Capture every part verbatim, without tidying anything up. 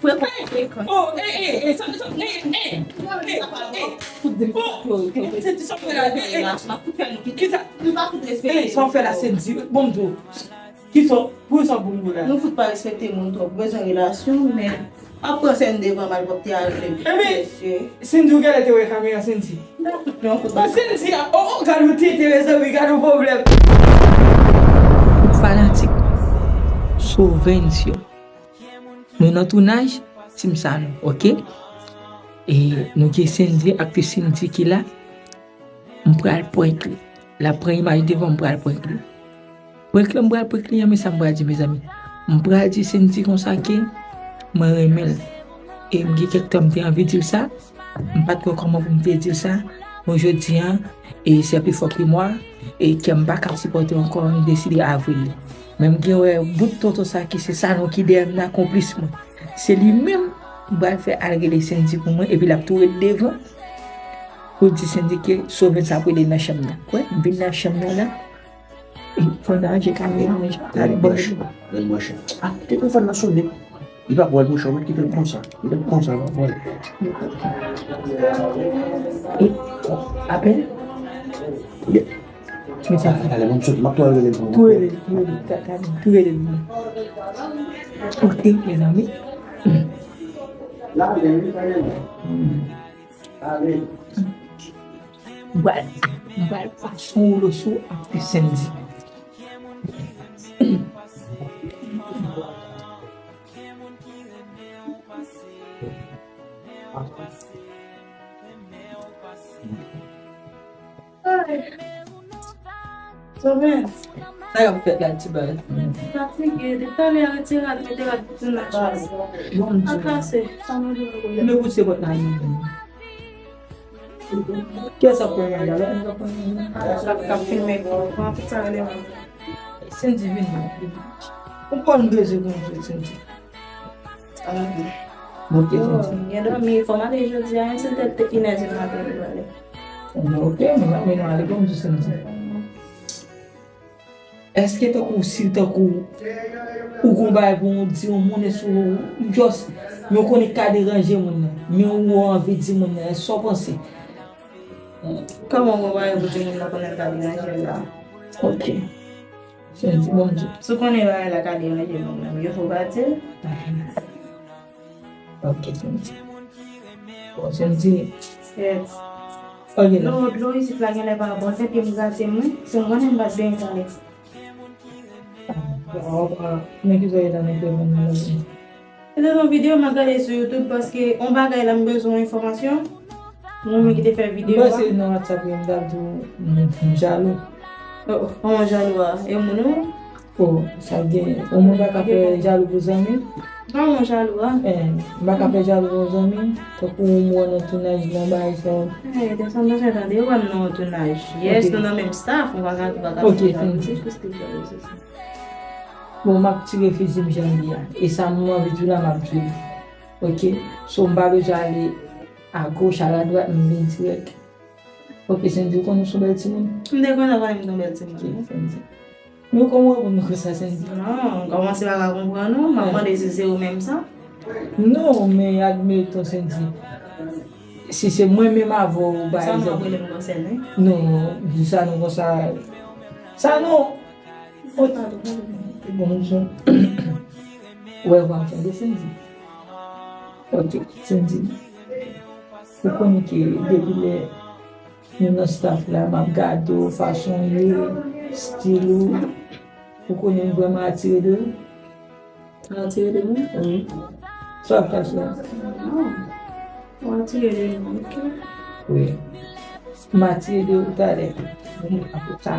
Frekan, frekan. Oh, eh, eh, eh, sa, sa, eh, eh, eh, eh, eh. Fout di m fout flori, flori. Santi sa w fè la, eh, eh. Kisa? Nou pa fout respekte. Eh, sa w fè la, Santi? Bon, m di w. Kisa? Pou sa pou m di w la? Nou fout pa respekte moun twòp. Bezwen relasyon, men ap pran sèn devan malpwòpte a rele. Epi, Santi, ou genlè te wè kamera, Santi? Santi, oh, oh, gad yon tete, mezanmi, gad yon pwoblèm. Fanatik Sovens yo. Nou nan tounaj, Team Sanon, oke? E nou gen Sandy, aktris Sandy ki la. M pral prank li. L ap pran imaj devan m, m pral prank li. Prank lan m pral prank li an, men sa m pral di, mezanmi. M pral di Sandy konsa ke mwen renmen l. E m gen kèk tan m te anvi di l sa. M pa t kwè kòman pou m te di l sa. Bon, jodi a, e se pi fò ke mwa, e kè m pa ka sipòte ankò, m deside avwe l. Men m gen wè bout tonton sa ki se Sanon ki dèyè m nan, konplis mwen. Se li menm m pral fè al rele Sandy pou mwen, epi l ap tou ret devan pou di Sandy ke Sovens ap rele nan chanm nan. Kwè, m vin nan chanm nan la. E pandan je kamera mwen, gade bòch. Gade bòch. Ah, telefòn nan sonnen. Li pa pral mouche, mwen kite l konsa. Kite l konsa, li pa pral. E, apèl? Yeah. Men sa fè. Ale, mwen sot, m ap tou rele pou. Tou rele, tou rele, ta, ta, tou rele mwen. Ok, mezanmi. La, ale, wi, ale. Ale. M pral, m pral pase yon woulo sou aktris Sandy. Ay. Sovens. Sa y ap fèt la, ti baz? Mwen fatige. Depi talè a, retire rad, mete rad pou tounaj. Bon, m di. Akase, sa mwen di. M depouse pòt la, men. Kiyès ap pran manje la? Kap, kap filme pou pran tout sa rele mwen. Sandy vin non. Ou konn bezwen konn Sandy. Monte Sandy. Gen dòmi, fò m ale jodi a, menm si l tèt te kinèz maten pou ale. Ok, mwen ap mennen w ale konn Sandy. Èske tankou si tankou ou gon bagay pou w di yon moun, èske w just, men w konnen k ka deranje moun nan, men ou anvi di moun nan, èske w panse? Kòman w gon bagay pou di moun nan konnen l ka deranje l la? Ok. Sandy, bon Dye. Si w konnen bagay la ka deranje moun nan, men yo fò w pa di l. Ok, Sandy. Bon, Sandy. Yes. Ok, dlo, dlo isit la genlè pa bon, se pye m grate m, wi. Si m konnen m pa t benyen tande. Men ki sa w ye la nan telefòn nan la? Se te yon videyo m ap gade sou YouTube paske yon bagay la m bezwen yon enfòmasyon. Yon moun ki te fè videyo a. M panse nan WhatsApp yo, m t ap di w, m, m jalou. Oh, oh, jalou a. E moun ou? Oh, sa gen. Yon moun pa ka fè jalou pou zanmi. Pa yon jalou a. Eh, m pa ka fè jalou pou zanmi. Tankou m wè w nan tounaj nan bagay sa. Eh, desann nan fè tande, ou wè m nan yon tounaj. Yes, nou nan menm staff, m pa ka, m pa ka fè jalou. Se jis li fè rezo sa. Bon, m ap tire fizi m jan li a. E sa m anvi di w la, m ap di w. Ok? So, m pa bezwen ale agoch, aladwat, m vin dirèk. Ok, Sandy, ou konnen w se yon bèl timoun? M te konnen w konnen m se yon bèl timoun, wi. Ok, Sandy. Men ou konprann mwen konsa, Sandy? Non, m kòmanse pa ka konprann ou. M ap mande si se ou menm sa. Non, men admeton, Sandy. Si se mwen menm avè w, pa egzanp. Sa nou ap rele m konsène. Non, di sa nou konsa. Sa non. Bon, bon, bon. Wè, wè, tande, Sandy. Ok, Sandy. Ou konnen ke depi lè nou nan staff la, m ap gade w, fason w ye, stil ou. Ou konnen m vrèman atire de ou. Atire de mwen? Wi. Sa w ap chache a? Non. Ou atire de mwen, ok. Wi. M atire de ou talè. Bon, apre sa.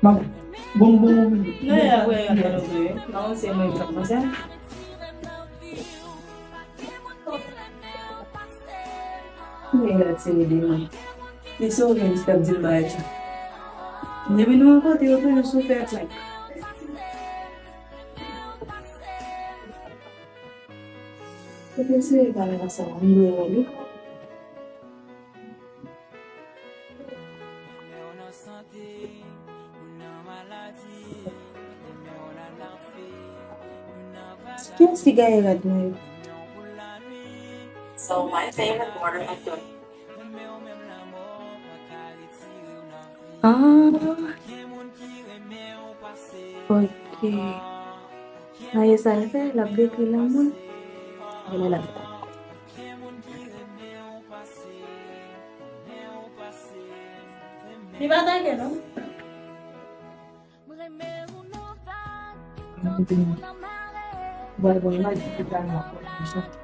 M ap, bon, bon, bon. Non, y ap wè yon nan nou vre. Non, se mwen ki ap panse. Men y atire de mwen. E se ou menm ki t ap di l bagay sa. Depi nou rankontre, yo toujou sou fè prank. Ou te eseye pale nan sa, m dwe wè li. Kiyès ki gaye rad mwen yo? So my favorite watermelon. Ah, ok. Aye, sa l fè, l ap dekri lanmou l. Genlè l ap. Li pa atake, non?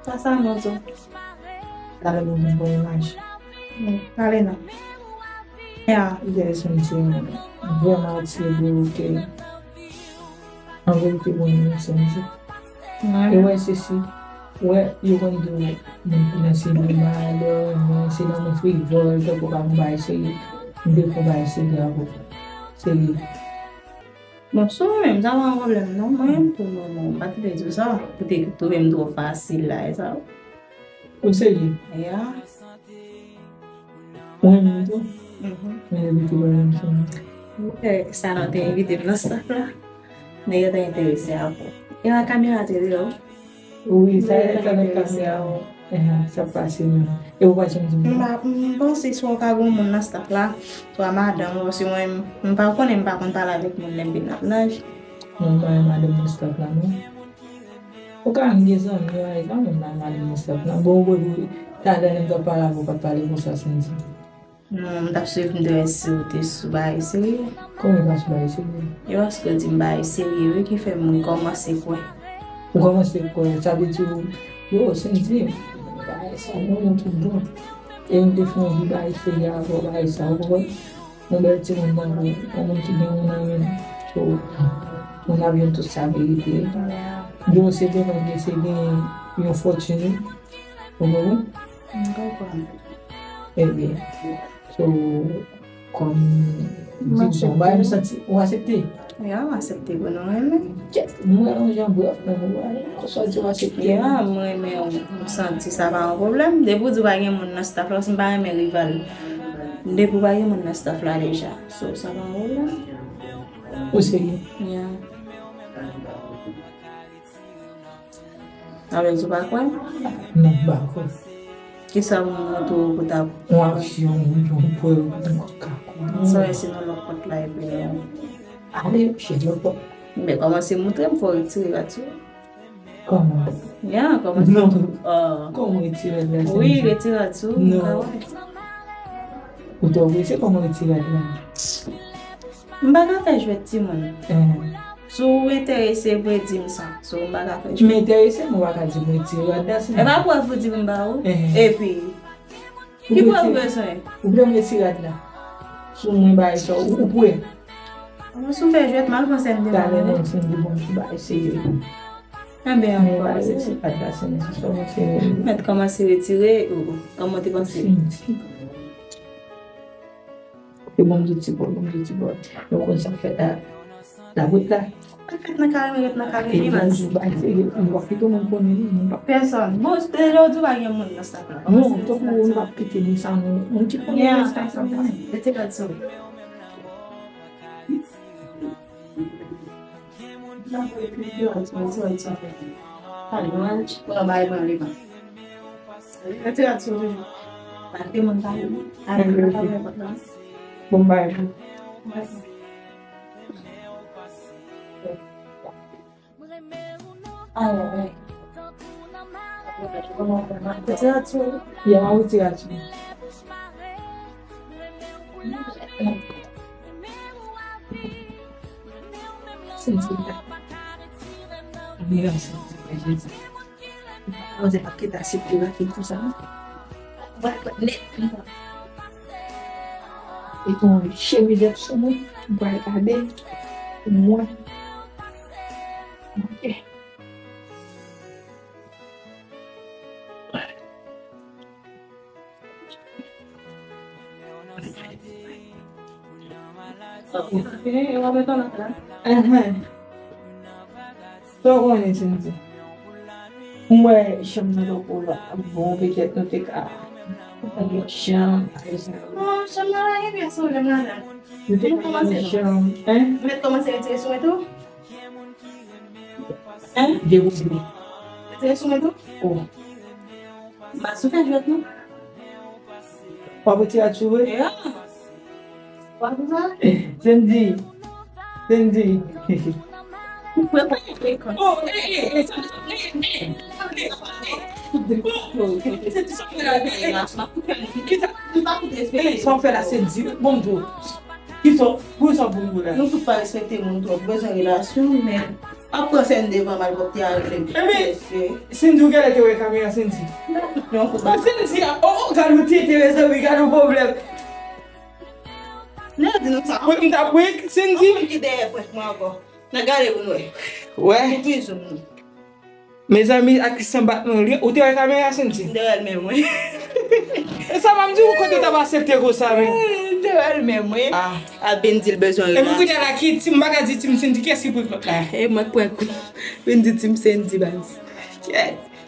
Sa, sa non tou. Talè nou vin bon imaj. Hmm, talè non. Ya. Li te santi m vrèman atire de ou ke an verite bon imaj santi. E wè se si, wè, yo konn di w moun ki nan sinema, lè w renmen, se lanmou frivòl, tankou pa yon bagay serye. M te fè yon bagay serye avè w. Serye. Bon, si w renmen m, sa pa yon pwoblèm, non. Mwen menm, pou mwen, mwen, m pa t vle di w sa, poutèt ou menm twò fasil la, e sa. Ou serye? Ya. Ou renmen m tou? Mhm. Men depi tou, ou renmen m tou. Sa nou te envite m nan staff la. Nèg yo te enterese avè w. E la kamera te deyò. Wi, sa e sa nan kamera. Enhen, sa pase menm. E ou pa janm di m sa. M pa, m panse si w ka gen moun nan staff la, swa madanm ou, si mwen, m pa konnen, m pa konn pale avèk moun lè m vin nan plaj. Non, m pa gen madanm nan staff la, non. Ou ka gen zanmi, ou pa gen madanm nan staff la. Bon, bon, bon, talè m t ap pale avè w, ou pa t pale konsa, Sandy. Non, m t ap swiv, m te wè si w te sou bagay serye. Kòman w pa sou bagay serye? E paske w di m bagay serye, wi, ki fè m kòmanse kwè. Ou kòmanse kwè, sa vle di w, yo, Sandy, bagay sa, non, non, tout bon. E m te fè anvi bagay serye avè w, bagay sa, ou konprann? Yon bèl timoun nan, yon moun ki gen moun nan men. So, moun ap jwenn tout sa verite. Yo, se vre, paske se gen yon fòtune, ou konprann? M konprann. Ebyen, so, kòm, di m sa, bagay m santi, ou aksepte? Ya, m aksepte pou nou renmen. Yes, m wè yon jan brèf, men ou wè, sa di w aksepte. Ya, m renmen w, m santi sa pa yon pwoblèm. Depi w di w pa gen moun nan staff la, si m pa renmen rival. Depi w pa gen moun nan staff la deja. So, sa pa yon pwoblèm. Ou serye? Ya. Sa vle di w pa kwè? Non, m pa kwè. Kisa pou m montre w pou ta... Yon aksyon, yon prèv pou m ka kwè. Sa wè se nan lòt pòt la epi nou... Ale, chèche lòt pòt. Men kòmanse montre m, fò w retire rad sou ou. Kòman? Ya, kòmanse. Non. Ah. Kòman retire rad la? Wi, retire rad sou ou, m ka wè. Ou twò prese, kòman retire rad la? M pa ka fè jwèt timoun. Eh. Si w enterese vre, di m sa. Si w pa ka fè jwèt. M enterese, men w pa ka di m retire rad la, se... E pa prèv ou di m ba ou. Eh. Epi, ki prèv ou bezwen? Ou vle m retire rad la? Sou mwen bagay sa, ou, ou prè? Mwen si w fè jwèt, m al pran sèn de... Talè non, sèn de bon, ki bagay serye. Enben, an kòmanse. Mèt kòmanse retire, ou, kòman w te panse? E bon, m di ti bò, bon, m di ti bò. Nou konn sa k fèt la, labwit la. Sa k fèt nan kare m, ret nan kare li, mas. Pèsòn. Bon, deja w di w pa gen moun nan staff la. Non, tankou nou p ap kite li sa, nou, nou ti konnen sa, sa, sa. Retire l sou. Bon, bay. Ay, ay, ay. Literati. Ya, literati. Senti. Admirasyon, Jezi. Mwen se pa kite asepte la ki konsa, non. Mwen pa nèt. E ton chemizèt sou mwen, mwen pral gade pou mwen. Ok. Ok, e w ap met yon lòt la? Ahan. Sa w konnen, Cynthia? M wè chanm nan tankou l ap bon, petèt nou te ka fè chanm, pa egzanp. Non, chanm nan pa gen pyès pwoblèm ladan l. Nou te ka fè chanm, en? Mèt kòmanse retire sou mwen tou? En? Degoute. Retire sou mwen tou? Oh. Mas ou fè jwèt non. W ap retire atchou vre? Yeah. Sandy. Sandy. Ou pwe pa ekri kon. Oh, eh, eh, eh, sa, eh, eh, eh, eh, eh, eh, eh, sa w fè la, Sandy? Bon, Djo. Kisa, pou sa pou nou la? Nou tout pa respekte moun twòp, bezwen relasyon, men ap pran sèn devan mal pòp te arete. Epi, Sandy, ou genlè te wè kamera, Sandy? Non, fò ba. Sandy, oh, oh, gade yon tete, mezanmi, gade yon pwoblèm. Nè di nou sa. Prank, m ta prank, Sandy. Ki dèyè prank mwen ankò. Nan gade pou nou wè. Wè. Pou prizon nou. Mezanmi, ak san bat nou li. Ou te wè kamera, Sandy? M te wè l men mwen. E sa m ap di ou kote w t ap aksepte konsa, men. M te wè l men mwen. Ah. A Bendy l bezwen relasyon. Epi kounye a la, ki Team, m pa ka di Team Sandy, kiyès ki prank lòt la? E mwen k prank ou. Bendy Team Sandy, baz.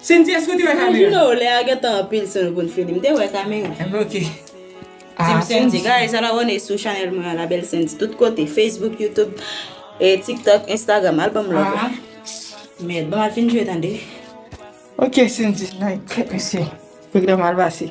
Sandy, èske w te wè kamera? You know, lè a gentan anpil sou nou pou n fini. M te wè kamera. Epi, ok. Team Sandy, guys, al abòne sou chanèl mwen an, La Belle Sandy, tout kote, Facebook, YouTube, e TikTok, Instagram, al ban m love. Mèd, ban m al fin jwe, tande. Ok, Sandy, like, mesye. Pwogram al pase.